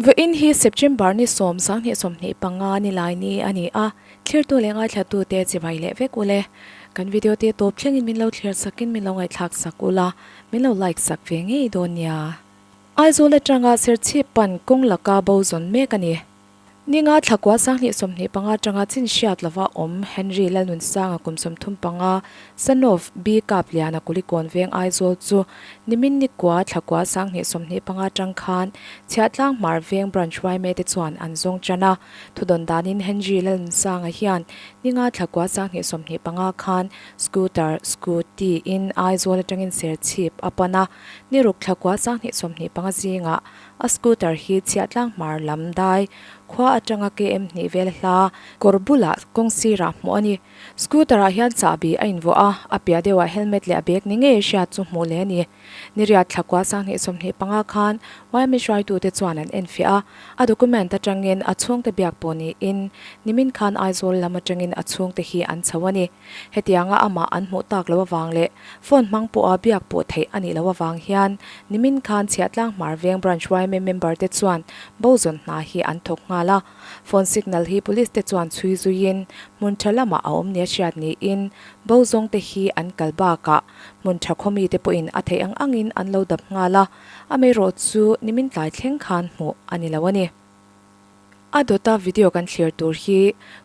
Vawiin hi September ni sawm 2025 ni lai ni a ni a, thlirtu leh ngaithlatute chibai leh vek ule. Kan video te tawp thlengin min lo thlir sakin min lo ngaihthlak sak ula, min lo like sak ve ngei dawn nia. Aizawl atanga Serchhip pan kawng laka bo zawn mek a ni. Ninga thlakua 2025 atanga chin hriat lova awm Henry Lalnunsanga kum 35, son of B Kapliana Kulikawn veng Aizawl chu nimin nikua thlakua 2025 atang khan Chhiahtlang Hmar veng Branch yma te chuan an zawng tan a. Thudawn danin Henry Lalnunsanga hian ninga thlakua 2025 khan scooter, scooty, in Aizawl atangin Serchhip a pan a, niruk thlakua 2025 zingah A scooter hi Chhiahtlang hmar lam dai khua atanga KM hnih vel hla kawr bulah kawng sirah hmuh a ni. Scooter ah hian chahbi a invuah a, a piah deuhah helmet leh a bag ni ngei hriat chu hmuh leh a ni. Niriat thlakua 2025 khan yma hruaitute chuan an enfiah a, a document atangin a chhungte biak pawh niin nimin khan Aizawl lam atangin a chhungte hi an chho a ni. Hetianga amah an hmuh tak loh avang leh phone hmang pawha biak pawh theih a nih loh avang hian nimin khan Chhiahtlang Hmar Veng Branch yma member te chuan bo zawn hna hi an thawk nghal a. Phone signal hi police te chuan chhui zuiin hmun tha lamah a awm nia hriat niin bo zawng te hi an kal bakah hmun tha khawmi te pawhin a theih ang angin an lo dap nghal a, amaherawh chu nimin tlai thleng khan hmuh a ni lo a ni. A dawta video kan thlir tur hi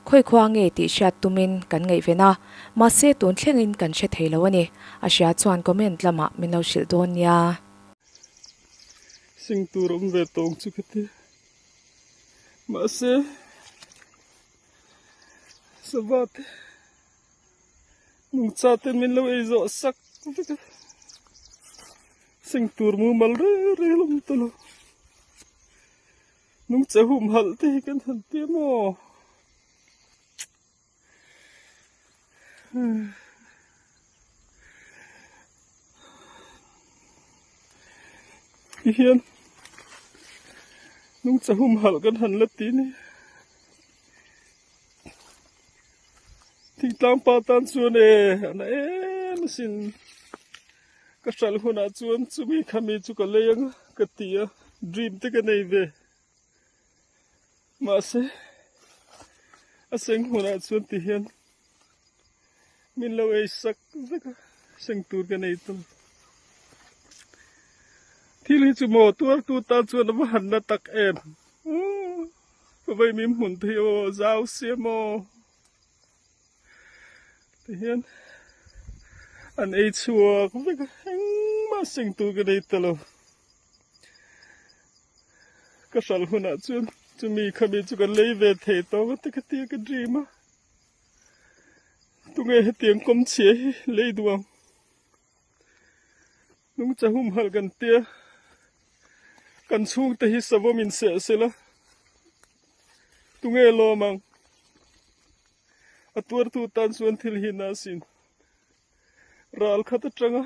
khawi khua nge tih hriat tumin kan ngaihven a, mahse tun thlengin kan hre thei lo a ni. A hria chuan comment lamah min lo hrilh dawn nia. Sing tur awm ve tawng chu ka ti. Mahse sava te nungcha ten min lo ei zawh sak vek a, sing tur mumal reng reng a awm ta lo. Nungcha humhalh te hi kan han ti maw? Ti hian nungcha humhalh kan han la ti ni. Thingtlang pa tan chuan e a na em asin. Ka hralh hunah chuan chumi khami chu ka lei ang a ka ti a, dream te ka nei ve. Mahse a seng hunah chuan ti hian min lo ei sak vek a, seng tur ka nei ta lo. Thil hi chu maw tuartu tan chuan a va han na tak em. Ka vaimim hmun te hi aw zau sia maw. Ti hian an ei chhuak vek a, engmah seng tur ka nei ta lo. Ka hralh hunah chuan chumi khami chu ka lei ve thei tawk a ti ka tia ka dream a. Tunge hetiang kawm chhia hi lei duh ang. Nungcha humhalh kan tia kan chhungte hi savawm in seh sela tunge lawm ang a tuartu tan chuan thil hi na sin ral khat atanga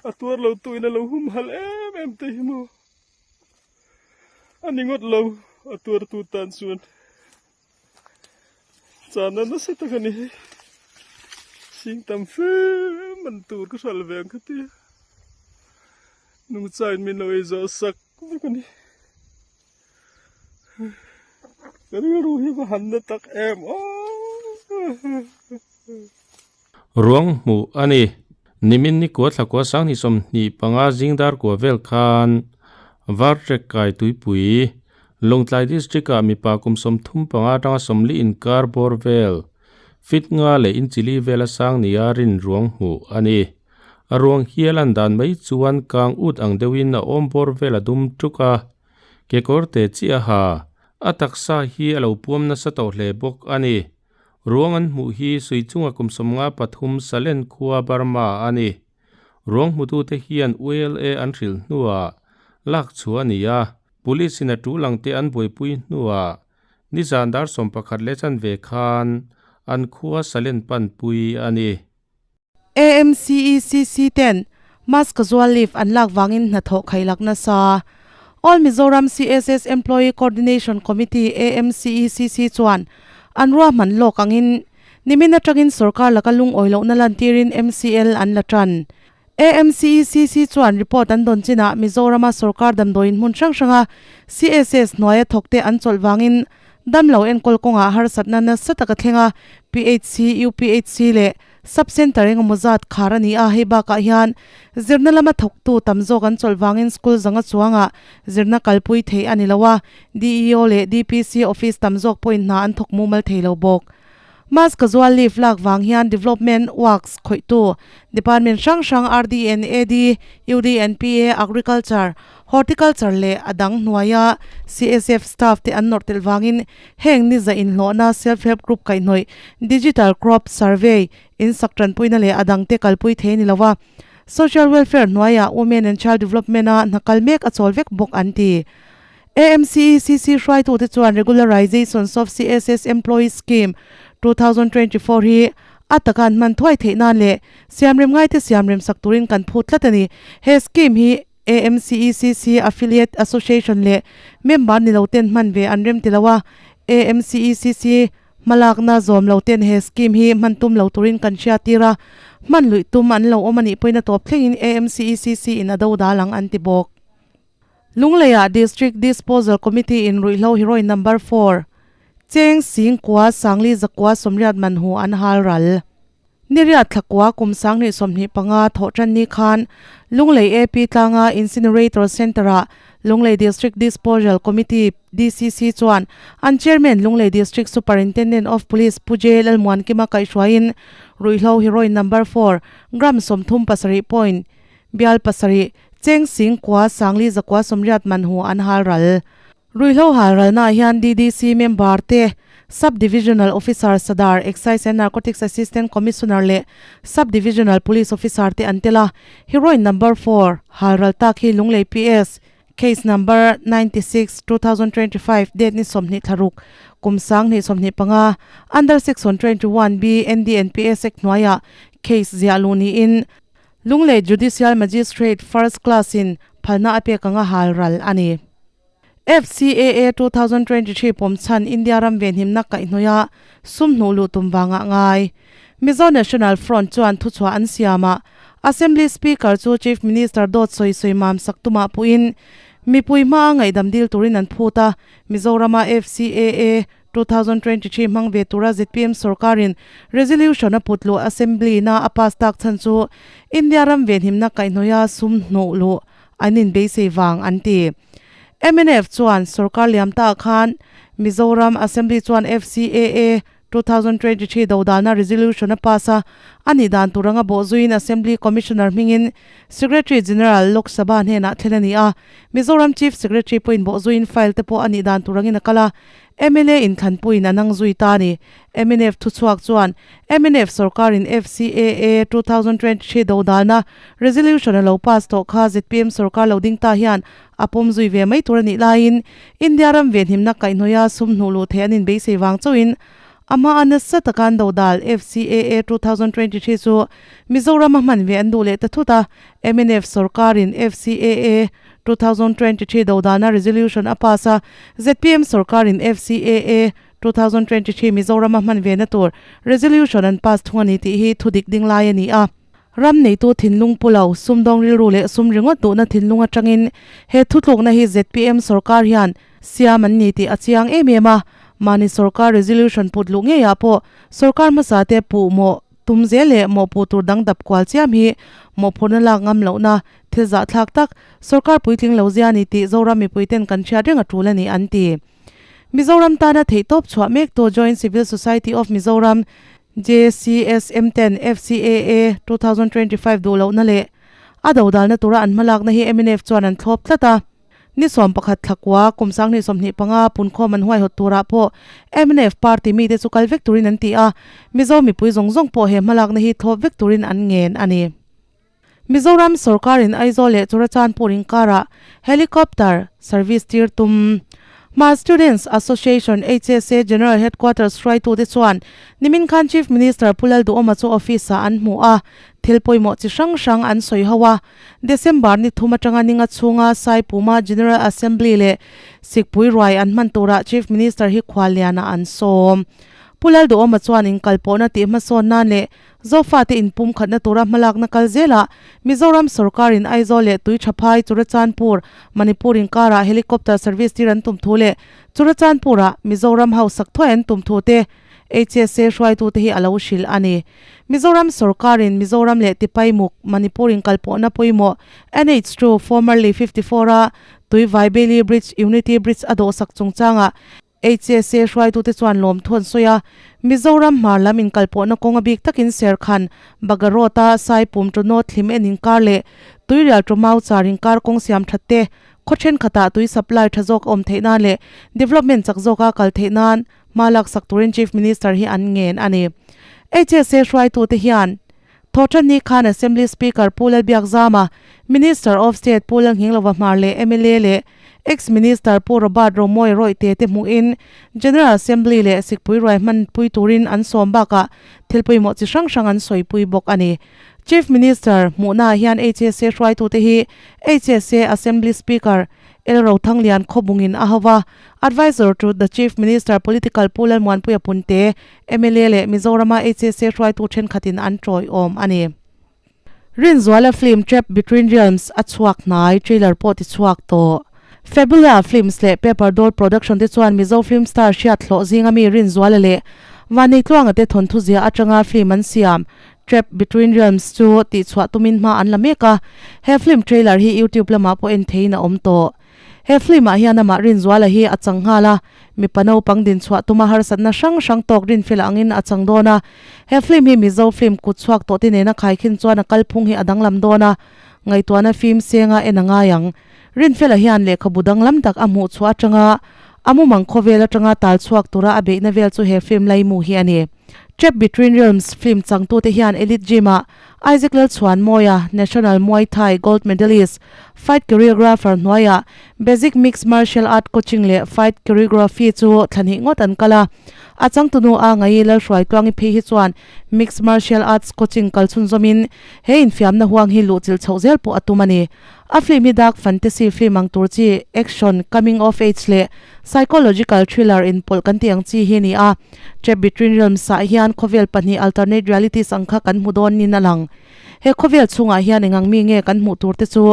a tuar lo tu in a lo humhalh em em te hi maw a ni ngawt lo a tuartu tan chuan. Chana nasa tak a ni hei sing tam fe man tur ka hral ve ang kha tia nungchain min lo ei zawh sak vek a ni ka rilru hi va han na tak em aw. Ruang hmuh a ni. Nimin ni kua thlakua 2025 zing dar kua vel khan Vartrek kai tuipui Lawngtlai District-ah mipa kum 35 atanga 40 inkar bawr vel, fit nga leh inchili vel a sang nia rin ruang hmuh a ni. A ruang hi a lan dan mai chuan kang ut ang deuhin a awm bawr vel a dum tuk a, kekawr te chiah a ha. A taksa hi a lo puam nasa tawh hle bawk a ni. Ruang an hmuh hi sui chunga kum 53 Salen khua Burma a ni. Ruang hmutute hian ULA an hrilh hnuah lak chhuah a ni a. Police in a tul ang te an buaipui hnuah nizan dar 11 leh chanve khan an khua Salen panpui a ni. AMCECC ten Mask zual leave an lak vangin hnathawh khailak nasa. All Mizoram CSS Employee Coordination Committee, AMCECC, chuan an ruahman lawk angin nimin atangin sorkar laka lungawi lohna lantirin MCL an la tan. AMCECC chuan report an dawn chinah Mizorama sorkar damdawiin hmun hrang hranga CSS hnuaia thawkte an chawlh vangin damlo enkawl kawngah harsatna nasa tak a thleng a, PHC, UPHC leh Sub Centre engemaw zat khar a ni a, hei bakah hian zirna lama thawktu tam zawk an chawlh vangin school zanga chuangah zirna kalpui theih a ni lo a, DEO leh DPC office tam zawk pawhin hna an thawk mumal thei lo bawk. Mass casual leave lak vang hian Development Works khawihtu Department hrang hrang RDNAD, UDNPA, Agriculture, Horticulture leh a dang hnuaia CSF staff te an nawrh telh vangin heng ni za inhlawhna Self Help Group kaihhnawih Digital Crop Survey in sak tanpuina leh a dangte kalpui thei a ni lo a, Social Welfare hnuaiah Women and Child Development-a hna kal mek a chawl vek bawk an ti. AMCECC hruaitute chuan Regularizations of CSS Employees Scheme, 2024 hi a taka an hman thuai theih nan leh siamrem ngaite siamrem sak turin kan phut tlat a ni. He scheme hi AMCECC Affiliate Association leh member ni lo ten hman ve an rem ti lo a, AMCECC hmalakna zawm lo ten he scheme hi hman tum lo turin kan hriat tir a, hman luih tum an lo awm a nih pawhin a tawp thlengin AMCECC in a do dal ang an ti bawk. Lungleiah District Disposal Committee in ruihhlo heroin number four, Cheng Sing Kua Sangli Zakua Sawmriat Manhu an hal ral. Niriat Thlakua kum 2025 thawh tan ni khan Lunglei AP tlanga Incinerator Centre-ah Lunglei District Disposal Committee, DCC, chuan an Chairman Lunglei District Superintendent of Police Pu J Lalmuankima kaihhruaiin ruihhlo heroin number four, gram 37 point Bial pasarih, Cheng Sing kua Sangli zakua 80 man hu an hal ral. Ruihhlo hal ralnaah hian DDC member te, Sub Divisional Officer Sadar, Excise and Narcotics Assistant Commissioner leh Sub Divisional Police Officer te an tel a. Heroin number four hal ral tak hi Lunglei PS, Case number 96, 2025, date ni 20 thlaruk, kum 2025, under section 21B NDNPS Act hnuaiah case ziah luh niin, Lunglei Judicial Magistrate First Class in phalna a pek anga hal ral a ni. FCAA 2023 pawm chhan India ram venhimna kaihhnawih a sum hnuh luh tum vangah ngai. Mizo National Front chuan thuchhuah an siam a, Assembly Speaker chu Chief Minister dawt sawi sawi mam sak tumah puhin mipui hmaa ngaihdam dil turin an phut a, Mizorama FCAA 2023 hmang ve tura zpm sorkarin resolution a put luh Assembly na a pass tak chhan chu India ram venhimna kaihhnawih a sum hnuh luh an inbeisei vang an ti. Mnf chuan sorkar liam ta khan Mizoram Assembly chuan FCAA 2023 dodalna resolution a pass a, a nih dan tur anga bawhzuiin Assembly Commissioner hmingin Secretary General Lok Sabha hnenah thlen a ni a, Mizoram Chief Secretary pawhin bawhzuiin file te pawh a nih dan tur angin a kal a, Mla inthlanpuiin an ang zui ta a ni. Mnf thuchhuak chuan mnf sorkarin FCAA 2023 dodalna resolution a lo pass tawh kha zpm sorkar lo ding ta hian a pawm zui ve mai tur a nih laiin India ram venhimna kaihhnawih a sum hnuh luh theih an inbeisei vang chauhin a hma a nasa taka an dodal FCAA 2023 chu Mizoram a hman ve an duh leh ta thut a, Mnf sorkarin FCAA 2023 dodalna resolution a pass a, zpm sorkarin FCAA 2023 Mizoram a hman vena tur resolution an pass thung a ni tih hi thudik ding lai a ni a. Ram neitu thinlung pu lo, sumdawng rilru leh sum ringawt duhna thinlung atangin he thutlukna hi zpm sorkar hian siam an ni tih a chiang em em a, mahni sorkar resolution put luh ngeiah pawh sorkar hmasa te puh mawh Tum zel leh mawhpuh tur dang dap kual chiam hi mawhphurhna lak ngam lohna thil zahthlak tak sorkar puitling lo zia a ni tih Zoram mipuiten kan hriat reng a tul a ni an ti. Mizoram tana theihtawp chhuah mektu Joint Civil Society of Mizoram, JCSM, ten FCAA 2025 duh lohna leh a dodalna tura an hmalakna hi mnf chuan an thlawp tlat a. Ni 11 thlakua kum 2025 punkhawm an huaihawt turah pawh mnf party mite chu kal vek turin an ti a, Mizo mipui zawng zawng pawh he hmalakna hi thlawp vek turin an ngen a ni. Mizoram sorkarin Aizawl leh Churachandpur inkarah helicopter service tir tum. Hmar Students Association, HSA, General Headquarters hruaitute chuan nimin khan Chief Minister Pu Lalduhawma chu office-ah an hmu a, thil pawimawh chi hrang hrang an sawi ho a. December ni thum atanga ninga chhunga Saipuma General Assembly leh Sikpui ruai an hman turah Chief Minister hi khuallianah an sawm. Pu Lalduhawma chuan inkalpawhna tih hmasawn nan leh Zofate inpumkhatna tura hmalakna kal zelah Mizoram sawrkarin Aizawl leh Tuiṭhaphai, Churachandpur, Manipur inkarah helicopter service tir an tum thu leh Churachandpur-ah Mizoram hausak thuai an tum thu te HSA hruaitute hi a lo hrilh a ni. Mizoram sawrkarin Mizoram leh Tipaimuk, Manipur inkalpawhna pawimawh NH2, formerly 54, a Tuivai Bailey Bridge, Unity Bridge a dawhsak chungchangah HSA hruaitute chuan lawmthu an sawi a, Mizoram hmar lam inkalpawhna kawng a bik takin Serkhan, Bagarawta, Saipum to North Hlim en inkar leh Tuirial to Mauchar inkar kawng siam that te, khaw thenkhatah tui supply tha zawk a awm theih nan leh development chak zawka kal theih nan hma laksak turin Chief Minister hi an ngen a ni. HSA hruaitute hian Thawhtanni khan Assembly Speaker Pu Lalbiakzama, Minister of State Pu Lalnghinglova Hmar leh mla leh Ex-Minister Pu Robert Romawia Rawihte te hmuhin General Assembly leh Sikpui ruai hmanpui turin an sawm bakah thil pawimawh chi hrang hrang an sawipui bawk a ni. Chief Minister hmuhnaah hian HSA hruaitute hi HSA Assembly Speaker L Rothanglian Khawbungin a ho va, Advisor to the Chief Minister Political Pu Lalmuanpuia Punte, Mla leh Mizorama HSA hruaitu thenkhatin an tawiawm a ni. Rinzuala film Trap Between Realms a chhuak hnai, trailer pawh ti chhuak tawh. Fabula Films leh Paper Doll Production te chuan Mizo film star hriat hlawh zinga mi Rinzuala leh Vanneitluanga te thawnthu zia atanga film an siam Trap Between Realms chu tihchhuah tumin hma an la mek a, he film trailer hi YouTube lamah pawh en theiin a awm tawh. He film-ah hian amah Rinzuala hi a chang nghal a, mipa naupang dinchhuah tuma harsatna hrang hrang tawk rinfel angin a chang dawn a. He film hi Mizo film kut chhuak tawh te nena khaikhin chuan a kalphung hi a danglam dawn a, ngaihtuahna fim senga en a ngai ang. Rinfela hian lehkhabu danglam tak a hmuh chhuah atanga a mumang khawvel atanga tal chhuak tura a beihna vel chu he film laimu hi a ni. Trap Between Realms film changtute hian Elite Gym-ah Isaac Lalchhuanmawia, National Muay Thai Gold Medalist, Fight Choreographer hnuaiah Basic Mixed Martial Art Coaching leh Fight Choreography chu thla hnih ngawt an kal a. A changtunu a ngai Lalhruaitluangi phei hi chuan Mixed Martial Arts Coaching kal chhunzawmin he infiamna huang hi luhchilh chhoh zel pawh a tum a ni. A film hi dark fantasy film ang tur chi, action, coming of age leh psychological thriller inpawlh kan tih ang chi hi a ni a. Trap Between Realms ah hian khawvel pahnih alternate realities ang kha kan hmu dawn nin a lang. He khawvel chhungah hian engang mi nge kan hmuh tur te chu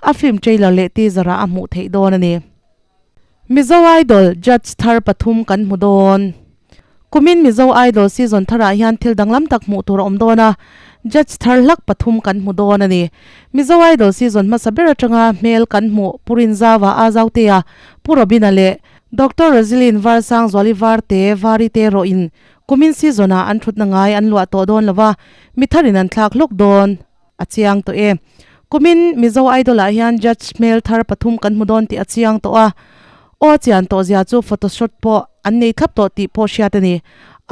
a film trailer leh teaser ah a hmuh theih dawn a ni. Mizo Idol judge thar pathum kan hmu dawn. Kumin Mizo Idol season tharah hian thil danglam tak hmuh tur a awm dawn a, judge thar hlak pathum kan hmu dawn a ni. Mizo Idol season hmasa ber atanga hmel kan hmuh Pu Rinzauva Azautea, Pu Robina leh Doctor Roselyn Varsangzuali Varte Vari te erawhin kumin season ah an thutna ngai an luah tawh dawn lo va, mi tharin an thlak hlawk dawn a chiang tawh e. Kumin Mizo Idol ah hian judge hmel thar pathum kan hmu dawn tih a chiang tawh a, aw chian tawh zia chu photoshot pawh an nei thlap tawh tih pawh hriat a ni.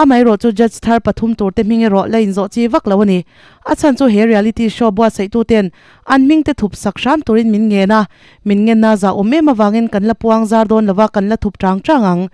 Amaherawh chu judge thar pathum tur te hming erawh la inzawh chi vak lo a ni. A chhan chu he reality show buatsaihtu ten an hming te thup sak hram turin min ngen a, min ngenna zah awm em avangin kan la puang zar dawn lova kan la thup chang chang ang.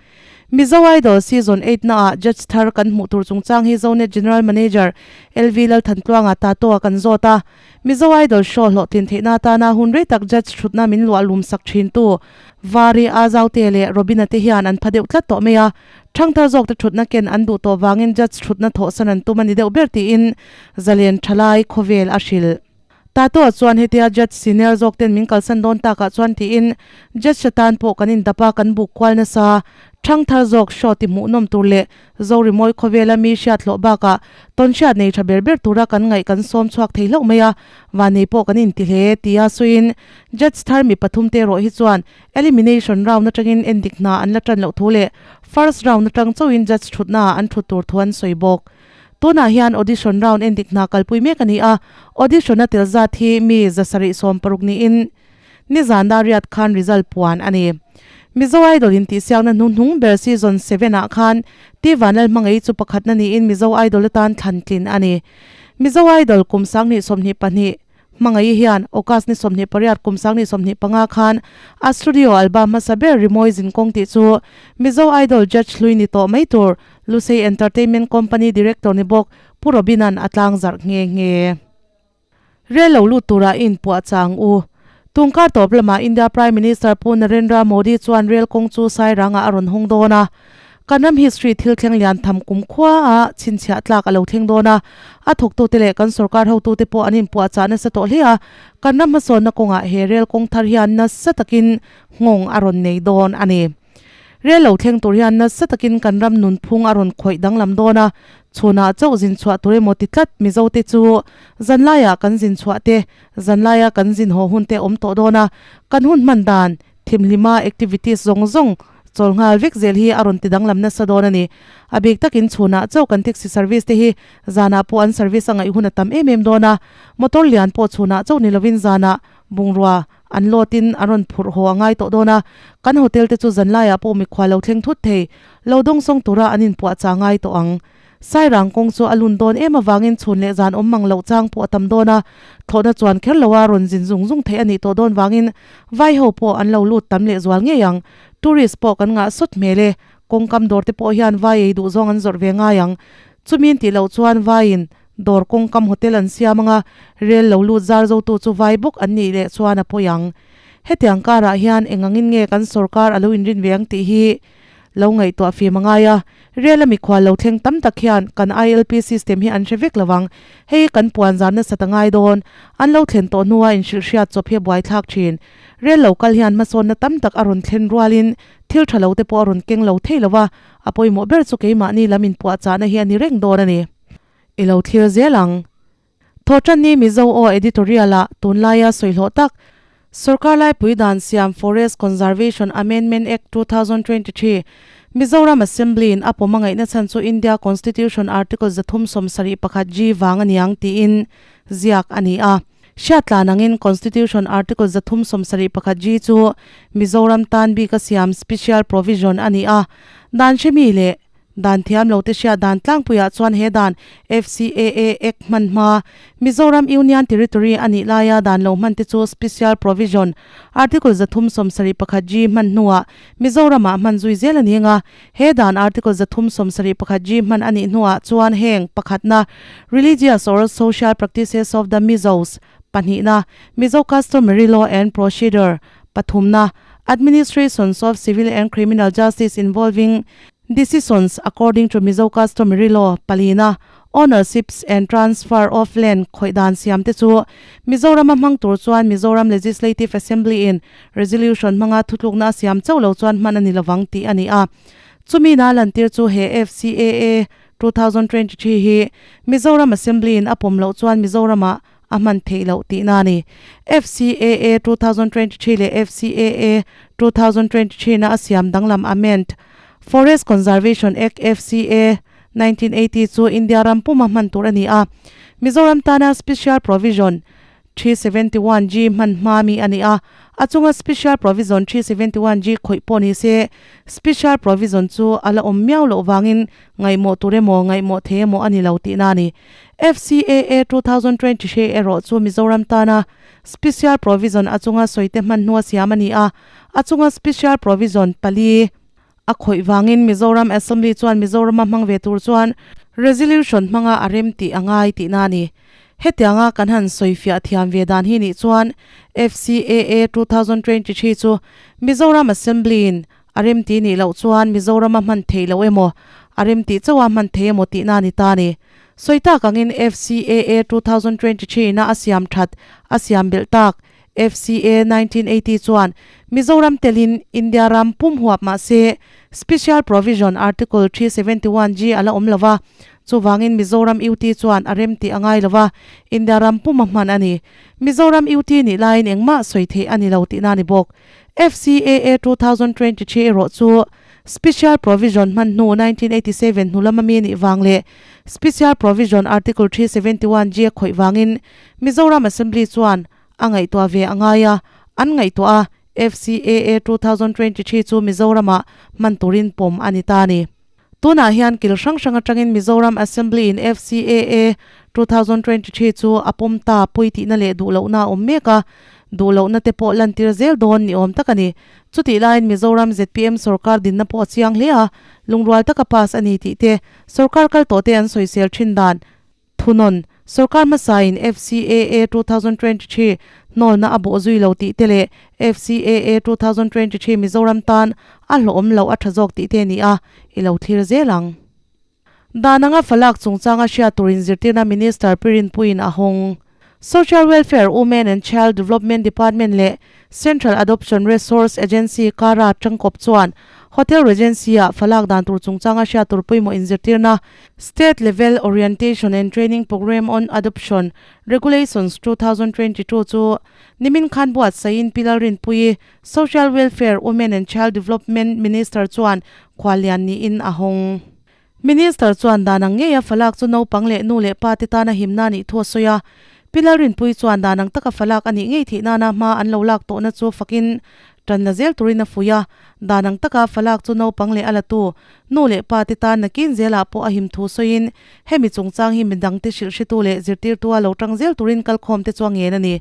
Mizo Idol Season 8 naah Judge thar kan hmuh tur chungchang hi Zonet General Manager LV Lalthantluanga Tatoa kan zawt a. Mizo Idol show hlawhtlin theihna atana hun rei tak Judge thutna min luah lum sak thintu Vari Azaute leh Robina te hian an pha deuh tlat tawh mai a. Thangthar zawkte thutna ken an duh tawh vangin Judge thutna thawhsan an tum a ni deuh ber tiin Zalen Thalai khawvel a hrilh. Tatoa chuan hetia Judge senior zawk ten min kalsan dawn takah chuan tiin Judge atan pawh kan indap a, kan buk kual nasa. Thangthar zawk show ti hmuhnawm tur leh Zorimawi khawvela mi hriat hlawh bakah tawnhriat nei tha ber ber tura kan ngaih kan sawm chhuak thei hlauh mai a, vannei pawh kan inti hle tia sawiin Judge thar mi pathum te erawh hi chuan Elimination round atangin endik hna an la tan loh thu leh first round atang chauhin judge thutnaah an thut tur thu an sawi bawk. Tunah hian audition round endik hna kalpui mek a ni a, audition a tel zat hi mi 760 niin nizan dariat khan result puan a ni. Mizo Idol intihsiakna hnuhnung ber season seven-ah khan T Vanlalhmangei chu pakhatna niin Mizo Idol atan thlan tlin a ni. Mizo Idol kum 2022 Hmangaih hian August ni 28 kum 2025 khan a studio album hmasa ber Rimawi Zinkawng tih chu Mizo Idol judge hlui ni tawh mai tur Lusei Entertainment Company director ni bawk Pu Robin-a'n a tlangzarh nghe nghe. Rel lo lut turah i inpuah chang u. Tungkar tawp lamah India Prime Minister Pu Narendra Modi chuan rel kawng chu Sairangah a rawn hawng dawn a. Kan ram history thil thleng lian tham kum khua a chhinchhiah tlak a lo thleng dawn a, a thawktute leh kan sorkar hotute pawh an inpuahchah nasa tawh hle a, kan ram hmasawnna kawngah he rel kawng thar hian nasa takin nghawng a rawn nei dawn a ni. Rel lo thleng tur hian nasa takin kan ram nunphung a rawn khawih danglam dawn a, chhunah chauh zin chhuah tur emaw ti tlat Mizote chu zanlaiah kan zin chhuah te, zanlaia kan zin haw hun te awm tawh dawn a, kan hun hman dan Thimhlima activities zawng zawng chawl nghal vek zel hi a rawn ti danglam nasa dawn a ni. A bik takin chhunah chauh kan taxi service te hi zanah pawh an service a ngaih hun a tam em em dawn a, motor lian pawh chhunah chauh ni lovin zanah bungrua an load in an rawn phurh haw a ngai tawh dawn a, kan hotel te chu zanlaiah pawh mikhua lo thleng thut thei lo dawngsawng tura an inpuahchah ngai tawh ang. Sairang kawng chu a lun dawn em avangin chhun leh zan awm mang loh chang pawh a tam dawn a, thlawhna chuan kher loa rawn zin zung zung theih a nih tawh dawn vangin vai ho pawh an lo lut tam leh zual ngei ang. Tourist pawh kan ngah sawt hmel e, kawngkam dawr te pawh hian vai ei duh zawng an zawrh ve ngai ang. Chumiin tih loh chuan vaiin dawr kawngkam hotel an siam anga rel lo lut zar zotu chu vai bawk an nih leh chuan a pawi ang. Hetiang karah hian engangin nge kan sorkar a lo inrin ve ang tih hi Lo ngaihtuah fim a ngai a, Rel a mikhual lo thleng tam tak hian kan ILP system hi an hre vek lo ang. Hei kan puan zan nasat a ngai dawn. An lo thlen tawh hnua inhrilh hriat chawp hi a buaithlak thin. Rel lo kal hian hmasawnna tam tak a rawn thlen rualin thil tha lo te pawh a rawn keng lo thei lo a, a pawimawh ber chu keimahni lam inpuahchahna hi a ni reng dawn a ni. I lo thlir zel ang. Thawhtanni Mizo Aw Editorial-ah tunlaia sawihlawh tak Sorkar Laipui Dan Siam Forest Conservation Amendment Act 2023 Mizoram Assembly-in a pawm a ngaihna chhan chu India Constitution Article 371 G vang a niang tiin ziak a ni a. Hriatlan angin Constitution Article 371 G chu Mizoram tan bika siam Special Provision a ni a, dan hremi leh Dan thiam lo te hriat dan tlangpuiah chuan he dan FCAA Act hman hma Mizoram Union Territory a nih laia dan lo hman te chu Special Provision Article 371 G hman hnuah Mizoramah hman zui zel a ni anga he dan Article 371 G hman a nih hnuah chuan heng pakhatna Religious or Social Practices of the Mizos pahnihna Mizo Customary Law and Procedure pathumna Administrations of Civil and Criminal Justice Involving Decisions According to Mizo Customary Law palina Ownerships and Transfer of Land khawih dan siam te chu Mizoram a hmang tur chuan Mizoram Legislative Assembly in Resolution hmanga thutlukna a siam chauh lo chuan hman a ni lovang tih a ni a. Chumi na lantir chu he FCAA 2023 hi Mizoram Assembly in a pawm loh chuan Mizoramah a hman theih loh tihna a ni. FCAA 2023 leh FCAA 2023 na a siam danglam amend Forest Conservation Act, FCA, 1980 chu India ram puma hman tur a ni a, Mizoram tana Special Provision 371G hman hma mi a ni a, a chunga Special Provision 371G khawih pawh ni se Special Provision chu a la awm miau loh vangin ngaihmawh tur emaw ngaihmawh thei emaw a ni lo tihna a ni. FCAA 2023 erawh chu Mizoram tana Special Provision a chunga sawite hman hnua siam a ni a, a chunga Special Provision pali a khawih vangin Mizoram Assembly chuan Mizorama hmang ve tur chuan Resolution hmanga a rem tih a ngai tihna a ni. Hetianga kan han sawifiah thiam ve dan hi nih chuan FCAA 2023 chu Mizoram Assembly-in A remti nih loh chuan Mizoram a hman theih loh emaw, a remtih chauh a hman thei emaw tihna a ni ta a ni. Sawi tak angin FCAA 2023 ina a siam that a siam belh tak FCA 1980 chuan Mizoram telin India ram pum huap mah se Special Provision Article 371 G a la awm lo va, chuvangin Mizoram UT chuan a remtih a ngai lo va, India ram pum a hman a ni. Mizoram UT nih laiin engmah sawi theih a ni lo tihna a ni bawk. FCAA 2023 erawh chu Special Provision hman hnu 1987 hnu lama mi nih vang leh Special Provision Article 371 G a khawih vangin Mizoram Assembly chuan a ngaihtuah ve a ngai a, an ngaihtuah a, FCAA 2023 chu Mizoramah hman turin pawm a ni ta a ni. Tunah hian kil hrang hrang atangin Mizoram Assembly in FCAA 2023 chu a pawm ta pui tihna leh duh lohna a awm mek a, duh lohna te pawh lantir zel dawn ni awm tak a ni. Chutih laiin Mizoram zpm sorkar dinna pawh a chiang hle a, lungrual taka pass a ni tih te, sorkar kal tawh te an sawisel thin dan Thunawn, Sorkar hmasain FCAA 2023 hnawlna a bawh zui lo tih te leh FCAA 2023 Mizoram tan a hlawhawm loh a tha zawk tih te a ni a, i lo thlir zel ang. Dan anga falak chungchanga hriat turin zirtirna Minister Pi Rinpuiin a hawng. Social Welfare, Women and Child Development Department leh Central Adoption Resource Agency kara tangkawp chuan Hotel Regency-ah falak dan tur chungchanga hriat tur pawimawh inzirtirna State Level Orientation and Training Programme on Adoption Regulations 2022 chu nimin khan buatsaihin Pi Lalrinpuii, Social Welfare, Women and Child Development Minister chuan khuallian niin a hawng. Minister chuan dan ang ngeia falak chu naupang leh nu leh pa te tana himna nih thu a sawi a. Pi Lalrinpuii chuan dan ang taka falak a nih ngei theih nana hma an lo lak tawhna chu fakin tan la zel turin a fuih a. Dan ang taka falak chu naupang leh a latu nu leh pa te tan nakin zelah pawh a him thu sawiin hemi chungchang hi midangte hrilh hretu leh zirtirtua lo tang zel turin kalkhawm te chu a ngen a ni.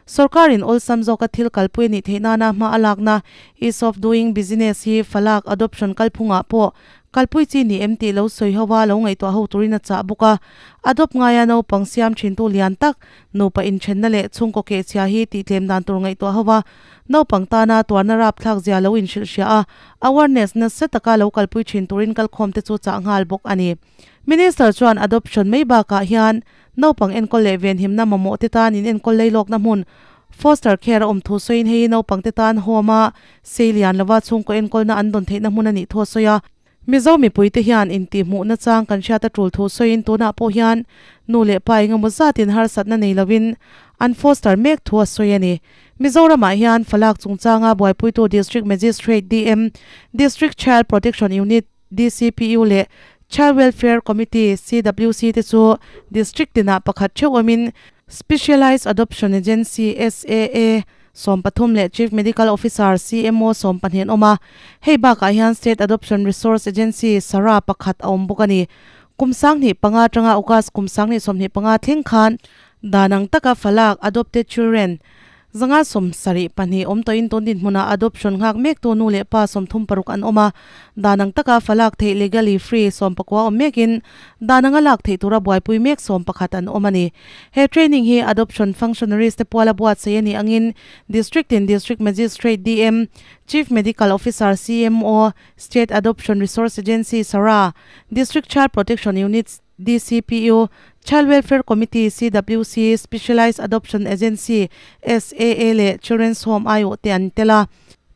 Sorkarin awlsam zawka thil kalpui a nih theih nana hma a lakna Ease of Doing Business hi falak adoption kalphungah pawh kalpui chi ni em tih lo sawi ho a, lo ngaihtuah ho turin a chah bawk a. Adopt ngaia naupang siam thintu lian tak, nupa inthenna leh chhungkaw kehchhia hi tihtlem dan tur ngaihtuah ho a, naupang tana tuarna rapthlak zia lo inhrilhhria a, awareness nasa taka lo kalpui thin turin kalkhawmte chu chah nghal bawk a ni. Minister chuan adoption mai bakah hian Naupang enkawl leh venhimna mamawh te tan in enkawl leilawkna hmun foster care a awm thu sawiin hei hi naupang te tan home a sei lian lova chhungkaw enkawlna an dawn theihna hmun a nih thu a sawi a. Mizo mipui te hian intihhmuhna chang kan hriat a tul thu sawiin tunah pawh hian nu leh pa engemaw zatin harsatna nei lovin an foster mek thu a sawi a ni. Mizoramah hian falak chungchanga buaipuitu District Magistrate, DM, District Child Protection Unit, DCPU leh Child Welfare Committee, CWC, te chu District tinah pakhat theuh awmin Specialised Adoption Agency, SAA, 13 leh Chief Medical Officer, CMO, 12 an awm a. Hei bakah hian State Adoption Resource Agency, SARA, pakhat a awm bawk a ni. Kum 25 atanga August kum 2025 thleng khan dan ang taka falak, adopted children, 172 awm tawhin tun dinhmunah adoption nghak mektu nu leh pa 36 an awm a, dan ang taka fa lak theih legally free 19 awm mekin dan anga lak theih tura buaipui mek 11 an awm a ni. He training hi adoption functionaries te puala buatsaih a nih angin District in District Magistrate, DM, Chief Medical Officer, CMO, State Adoption Resource Agency, SARA, District Child Protection Unit, DCPU, Child Welfare Committee, CWC, Specialised Adoption Agency, SAA, leh Children's Home aiawh te an tel a.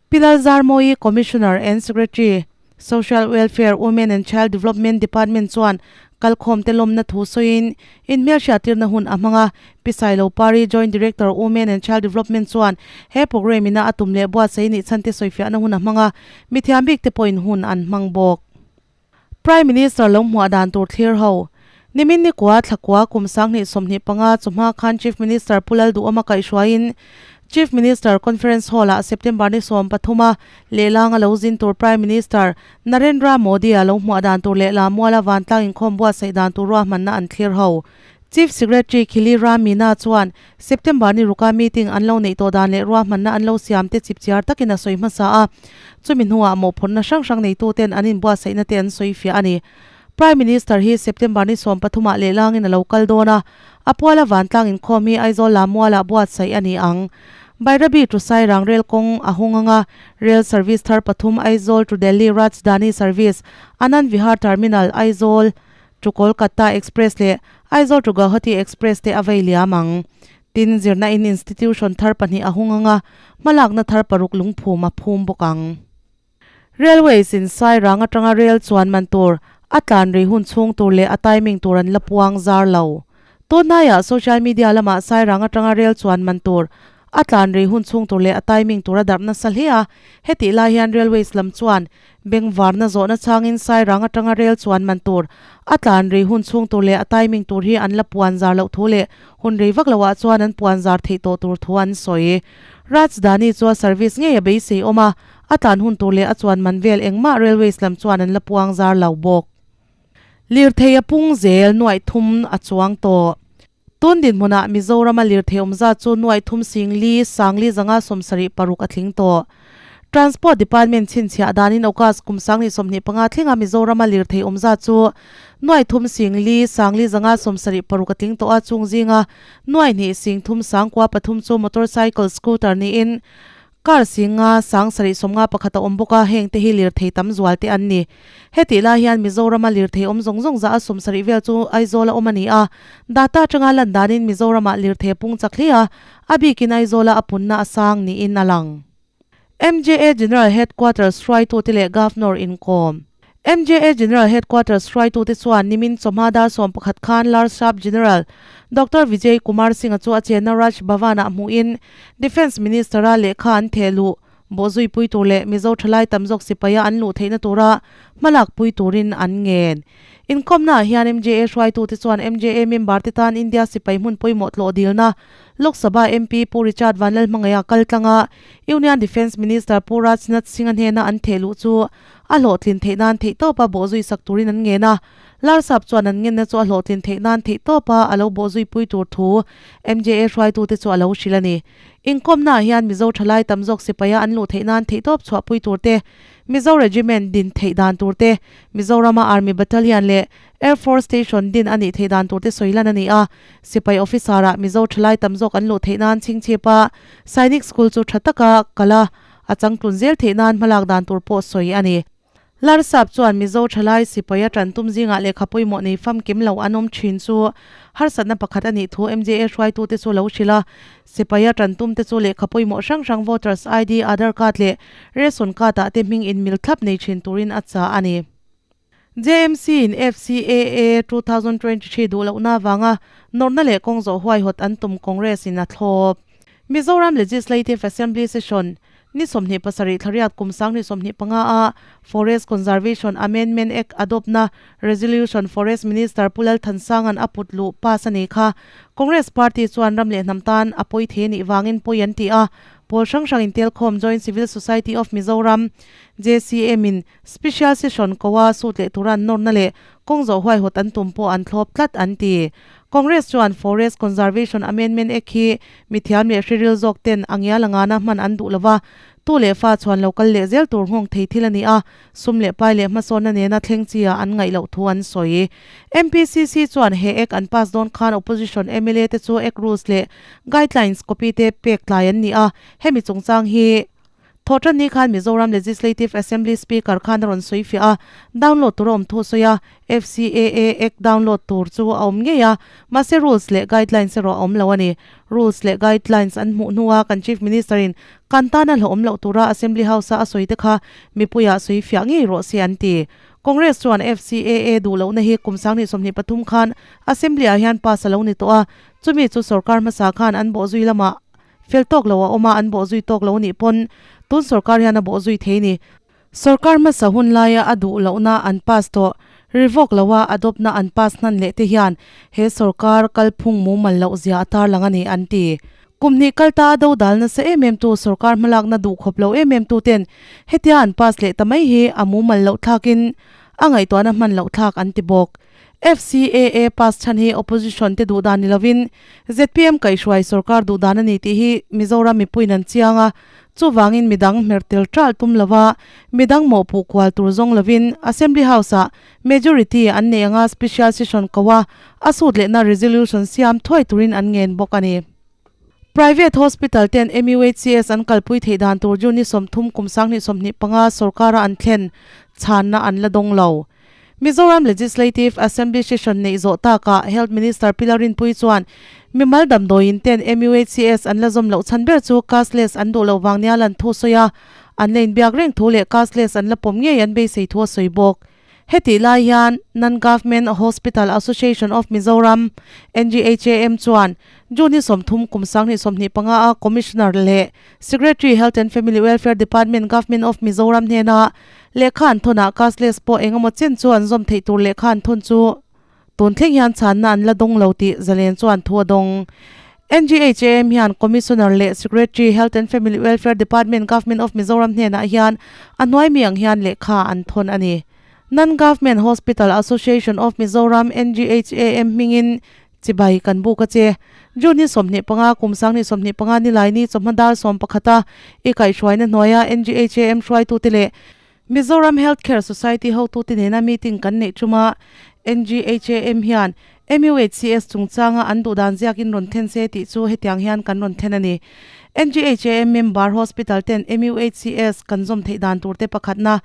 Pi Lalzarmawi, Commissioner and Secretary, Social Welfare, Women and Child Development Department chuan kalkhawm te lawmna thu sawiin inhmelhriattirna hun a hmang a. Pi Sailo Pari, Joint Director, Women and Child Development chuan he programme ina a tum leh buatsaih nih chhan te sawifiahna hun a hmang a, mithiam bik te pawhin hun an hmang bawk. Prime Minister lo hmuah dan tur thlir ho. Nimin nikua thlakua kum 2025 chawhma khan Chief Minister Pu Lalduhawma kaihhruaiin Chief Minister Conference Hall-ah September ni 13 a lehlang a lo zin tur Prime Minister Narendra Modi-a lo hmuah dan tur leh Lamuala vantlang inkhawm buatsaih dan tur ruahmanna an thlir ho. Chief Secretary Khili Ram Meena chuan September ni ruka meeting an lo neih tawh dan leh ruahmanna an lo siam te chipchiar takin a sawi hmasa a, chumi hnuah mawhphurhna hrang hrang neituten an inbuatsaihna te an sawi fiah a ni. Prime Minister hi September ni 13 ah lehlangin a lo kal dawn a, a puala vantlang inkhawm hi Aizawl Lamualah buatsaih a ni ang. Bairabi to Sairang rel kawng a hung anga rail service thar pathum Aizawl to Delhi Rajdhani service, Anand Vihar Terminal, Aizawl, To Kolkata Express leh Aizawl to Guwahati Express te a vei liam ang. Tin, zirna in institution thar pahnih a hung ang a, hmalakna thar paruk lungphum a phum bawk ang. Railways in Sairang atanga rail chuan man tur, a tlan rei hun chhung tur leh a timing tur an la puang zar lo. Tunhnaiah social media lamah Sairang atanga rail chuan man tur, a tlan rei hun chhung tur leh a timing tur a darh nasa hle a, hetih lai hian Railways lam chuan Bengvarna zawhna changin Sairang atanga rel chuan man tur, a tlan rei hun chhung tur leh a timing tur hi an la puan zar loh thu leh hun rei vak loah chuan an puan zar theih tawh tur thu an sawi. Rajdhani chu a service ngei a beisei awm a, a tlan hun tur leh a chuan man vel engmah Railways lam chuan an la puang zar lo bawk. Lirthei a pung zel nuaih thum a chuang tawh. Tun dinhmunah Mizorama lirthei awm zat chu nuaih thum sing li sang li zanga 76 a tling tawh. Transport Department chhinchhiah danin August kum 2025 thlenga Mizorama lirthei awm zat chu nuaih thum sing li sang li zanga 76 a tling tawh a, chung zinga nuaih hnih sing thum sang kua pathum chu motorcycle, scooter niin. Car singa 7 51 a awm bawk a, heng te hi lirthei tam zual te an ni. Hetih lai hian Mizorama lirthei awm zawng zawng zah a 70 vel chu Aizawl a awm a ni a, data atanga lan danin Mizoramah lirthei a pung chak hle a, a bikin Aizawla a punna a sang niin a lang. MJA General Headquarters hruaitute leh Governor inkawm. MJA General Headquarters hruaitute chuan nimin chawhma dar 11 khan Larsap General Doctor Vijay Kumar Singh-a chu a chenna Raj Bhavan-ah hmuhin Defence Minister-a lehkha an theh luh bawhzui pui tur leh Mizo thalai tam zawk sipaia an luh theihna tura hmalak pui turin an ngen. Inkawmnaah hian MJA hruaitute chuan MJA member te tan India sipai hmun pawimawh tlawh dilna Lok Sabha MP Pu Richard Vanlalhmangaia kal tlanga Union Defence Minister Pu Rajnath Singh-a hnena an theh luh chu a hlawhtlin theih nan theihtawpa bawhzui sak turin an ngen a. Larsap chuan an ngenna chu a hlawhtlin theih nan theihtawpa a lo bawhzui pui tur thu MJA hruaitute chu a lo hrilh a ni. Inkawmnaah hian Mizo thalai tam zawk sipaia an luh theih nan theihtawp chhuahpui tur te, Mizo Regiment din theih dan tur te, Mizorama Army Battalion leh Air Force Station din a nih theih dan tur te sawi lan a ni a. Sipai officer-ah Mizo thalai tam zawk an luh theih nan chhingchhipa Sainik School chu tha taka kal a, a changtlun zel theih nan hmalak dan tur pawh sawi a ni. Larsap chuan Mizo thalai sipai a tan tum zingah lehkha pawimawh nei famkim lo an awm thin chu harsatna pakhat a nih thu MJA hruaitute chu lo hrilh a. Sipai a tan tum te chu lehkha pawimawh hrang hrang voters ID, Aadhaar card leh ration card ah te hming inmil thlap nei thin turin a chah a ni. JMC in FCAA 2023 duh lohna avanga nawrhna leh kawng zawh huaihawt an tum Congress in a thlawp. Mizoram Legislative Assembly Session ni 27 thlariat kum 2025 a Forest Conservation Amendment Act adopt-na Resolution Forest Minister Pu Lal Thansanga'n a put luh pass a ni kha Congress Party chuan ram leh hnam tan a pawi thei a nih vangin pawi an ti a, pawl hrang hrang intelkhawm Joint Civil Society of Mizoram, JCM, in Special Session koa sut leh tura an nawrna leh kawng zawh huaihawt an tum pawh an thlawp tlat an ti. Congress chuan Forest Conservation Amendment Act hi mithiam leh hriril zawk ten a ngial a ngana hman an duh lova, tu leh fa chuan lo kal leh zel tur nghawng thei thil a ni a, sum leh pai leh hmasawnna nena thleng chi ah an ngaih loh thu an sawi. MPCC chuan he Act an pass dawn khan Opposition mla te chu Act rules leh guidelines copy te pek tlai an ni a, hemi chungchang hi Thawhṭan ni khan Mizoram Legislative Assembly Speaker khan a rawn sawi fiah a, download tur a awm thu a sawi a, FCAA Act download tur chu a awm ngei a, mahse rules leh guidelines erawh a awm lo a ni. Rules leh guidelines an hmuh hnua kan Chief Minister in kan tana hlauhawm loh tura Assembly House-a a sawi te kha mipuiah sawi fiah ngei rawh se an ti. Congress chuan FCAA duh lohna hi kum 2023 khan Assembly-ah hian pass a lo ni tawh a, chumi chu sorkar hmasa khan an bawhzui lamah Fel tawk lo a awm a, an bawhzui tawk lo nih pawn tun sorkar hian a bawhzui thei ni. Sorkar hmasa hun laia a duh lohna an pass tawh, revoke loa adopt na an pass hnan leh te hian he sorkar kalphung mumal loh zia a tarlang a ni an ti. Kum hnih kal ta a dodal nasa em em tu sorkar hmalakna duh khawp lo em em tu ten hetia an pass leh ta mai hi a mumal loh thlakin a ngaihtuahna hman loh thlak an ti bawk. FCAA pass chhan hi opposition te duh dan ni lovin zpm kaihhruai sorkar duh dan a ni tih hi Mizoram mipuiin an chiang a, chuvangin midang hmer tel ṭalh tum lova midang mawhpuh kual tur zawng lovin Assembly House-ah majority an neih anga special session ko a, a sut lehna resolution siam thuai turin an ngen bawk a ni. Private hospital ten MUHCS an kalpui theih dan tur June ni 30 kum 2025 sorkara an thlen chhanna an la dawng lo. Mizoram Legislative Assembly Session neih zawh takah Health Minister Pi Lalrinpuii chuan mimal damdawiin ten MUHCS an la zawm loh chhan ber chu cashless an duh loh vang nia lan thu sawi a, an la inbiak reng thu leh cashless an la pawm ngei an beisei thu a sawi bawk. Hetih lai hian Non-Government Hospital Association of Mizoram, NGHAM, chuan June ni 30 kum 2025 a Commissioner leh Secretary Health and Family Welfare Department Government of Mizoram hnena Lehkha an thawnah cashless pawh eng emaw chen chu an zawm theih tur lehkha an thawn chu tun thleng hian chhanna an la dawng lo tih Zalen chuan thu a dawng. NGHAM hian Commissioner leh Secretary Health and Family Welfare Department Government of Mizoram hnenah hian a hnuai mi ang hian lehkha an thawn a ni. Non-Government Hospital Association of Mizoram, NGHAM, hmingin Chibai kan buk a che. June ni 25 kum 2025 ni lai ni chawhma dar 11 a i kaihhruaina hnuaia NGHAM hruaitute leh Mizoram Health Care Society hotute nena meeting kan neih ṭuma NGHAM hian. MUHCS chungchanga an duhdan ziakin rawn thlen se tih chu hetiang hian kan rawn thlen a ni. NGHAM member hospital ten MUHCS kan zawm theih dan tur te pakhatna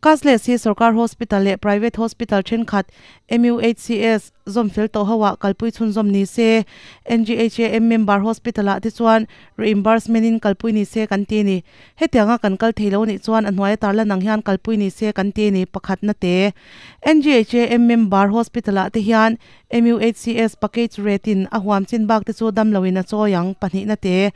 Cashless hi sorkar hospital leh private hospital thenkhat MUHCS zawm fel tawh ho ah kalpui chhunzawm ni se, NGHAM member hospital ah te chuan reimbursement in kalpui ni se kan ti a ni. Hetianga kan kal thei lo nih chuan a hnuaia tarlan ang hian kalpui ni se kan ti a ni, pakhatna te. NGHAM member hospital ah te hian MUHCS package rate in a huam chin bak te chu damlo in a chawi ang, pahnihna te.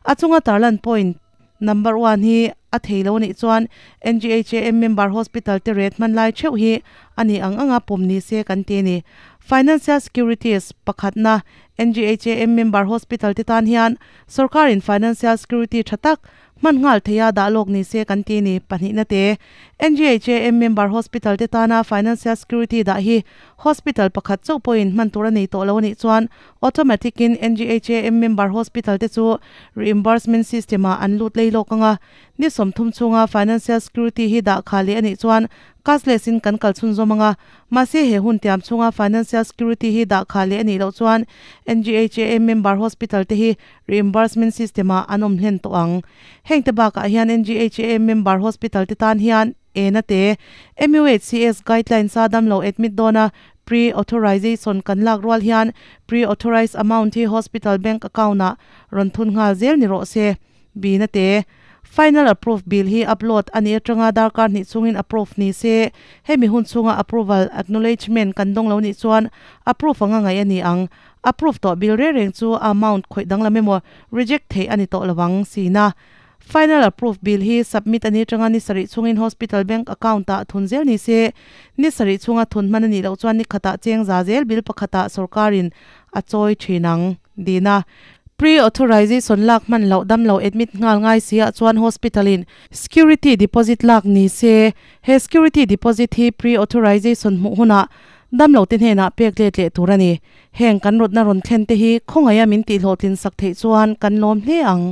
A chunga tarlan point. Number one hi a thei lo anih chuan NGHAM member hospital te rate hman lai theuh hi a nih ang anga pawm ni se kan ti a ni. Financial Securities, Pakhatna, NGHAM member hospital te tan hian sorkarin financial security tha tak hman nghal theia dah lawk ni se kan ti a ni. Pahnihna te, NGHAM member hospital te tana financial security dah hi hospital pakhat chauh pawhin hman tur a nei tawh lo anih chuan Automatic in NGHAM member hospital te chu reimbursement system ah an lut lei lawk anga, ni 30 chhunga financial security hi dah kha leh anih chuan cashless in kan kal chhunzawm anga, mahse he hun tiam chhunga financial security hi dah kha leh anih loh chuan NGHAM member hospital te hi reimbursement system ah an awm hlen tawh ang. Heng te bakah hian NGHAM member hospital te tan hian Ena te, MUHCS guidelines a damlo admit dawna pre-authorization kan lak rual hian pre-authorized amount hi hospital bank account ah rawn thun nghal zel ni rawh se. Bina te, Final approve bill hi upload a nih atanga darkar hnih chungin approve ni se, hemi hun chhunga approval acknowledgement kan dawng lo nih chuan approve anga ngaih a ni ang. Approve tawh bill reng reng chu a amount khawih danglam emaw reject theih a ni tawh lo ang, sina. Final approve bill hi submit a ni atanga ni sarih chungin hospital bank account ah thun zel ni se, ni sarih chhunga thun hman a nih loh chuan ni khatah cheng za zel bill pakhatah sorkarin a chawi thin ang. Dina. Pre-authorization lak hman loh dam lo admit nghal ngai si ah chuan hospital in security deposit lak ni se, he security deposit hi pre-authorization hmuh hunah dam lo te hnenah pek let leh tur a ni. Heng kan rawtna rawn thlen te hi khawngaih a min tihhlawhtlin sak theih chuan kan lawm hle ang.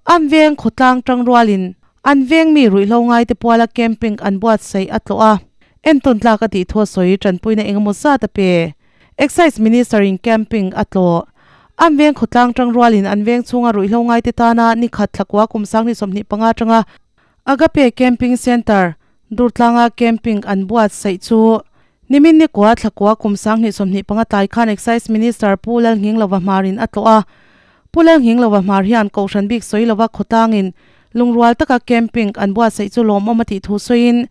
An veng khawtlang tangrualin an veng mi ruihhlo ngaite puala camping an buatsaih a tlawh a, entawn tlak a tih thu a sawi tanpuina engemaw zat a pe. Excise Minister in camping a tlawh. An veng khawtlang tangrualin an veng chhunga ruihhlo ngaite tana nikhat thlakua kum 2025 atanga Agape Camping Centre, Durtlanga camping an buatsaih chu nimin nikua thlakua kum 2025 tlai khan Excise Minister Pu Lalnghinglova hmarin a tlawh a. Pu Lalnghinglova hmar hian Kohhran bik sawi lova khawtlangin lungrual taka camping an buatsaih chu lawmawm a tih thu sawiin,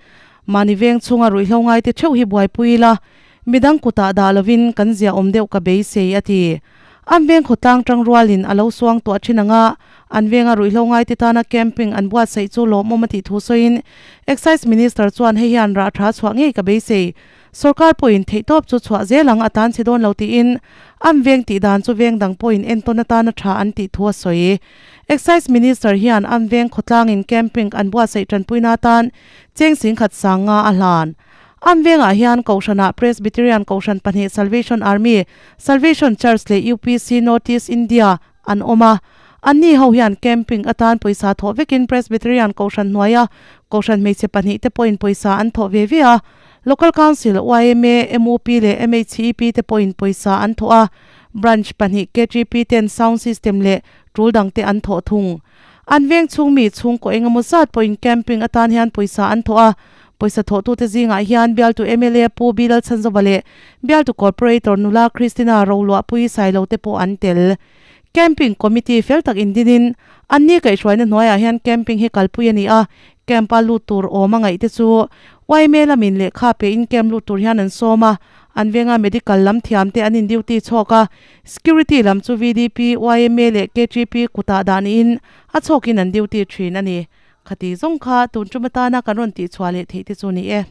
Mahni veng chhunga ruihhlo ngaite theuh hi buaipui ila, midang kutah dah lovin kan ziahawm deuh ka beisei a ti. An veng khawtlang tangrualin a lo suang tuah thin ang a, an venga ruihhlo ngaite tana camping an buatsaih chu lawmawm a tih thu sawiin Excise Minister chuan hei hian rah tha chhuah ngei ka beisei. Sorkar pawhin theihtawp chu chhuah zel ang a tan chhe dawn lo tiin an veng tih dan chu veng dang pawhin entawn atana tha an tih thu a sawi. Excise Minister hian an veng khawtlangin camping an buatsaih tanpuina atan cheng singkhat sang nga a hlan. An vengah hian Kohhranah Presbyterian Kohhran pahnih Salvation Army, Salvation Church leh UPC North East India an awm a. Anni ho hian camping atan pawisa thawh vekin Presbyterian Kohhran hnuaia Kohhran hmeichhe pahnih te pawhin pawisa an thawh ve ve a. Local Council, yma, mup leh MHEP te pawhin pawisa an thawh a. Branch pahnih KTP ten sound system leh tul dangte an thawh thung. An veng chhung mi chhungkaw engemaw zat pawhin camping atan hian pawisa an thawh a. Pawisa thawhtute zingah hian bialtu mla Pu Bilal Chhanzova leh bialtu Corporator nula Christina Roluahpui Sailo te pawh an tel. Camping Committee fel tak indinin anni kaihhruaina hnuaiah hian camping hi kalpui a ni a, camp-a lut tur awm a ngaih te chu yma lamin lehkha pein camp lut tur hian an sawm a, an venga medical lam thiam te an in duty chhawk a, security lam chu VDP, yma leh KTP kutah dah niin a chhawkin an duty thin a ni. Khati zawng kha tun tum atana kan rawn tihchhuah leh theih te chu ni e.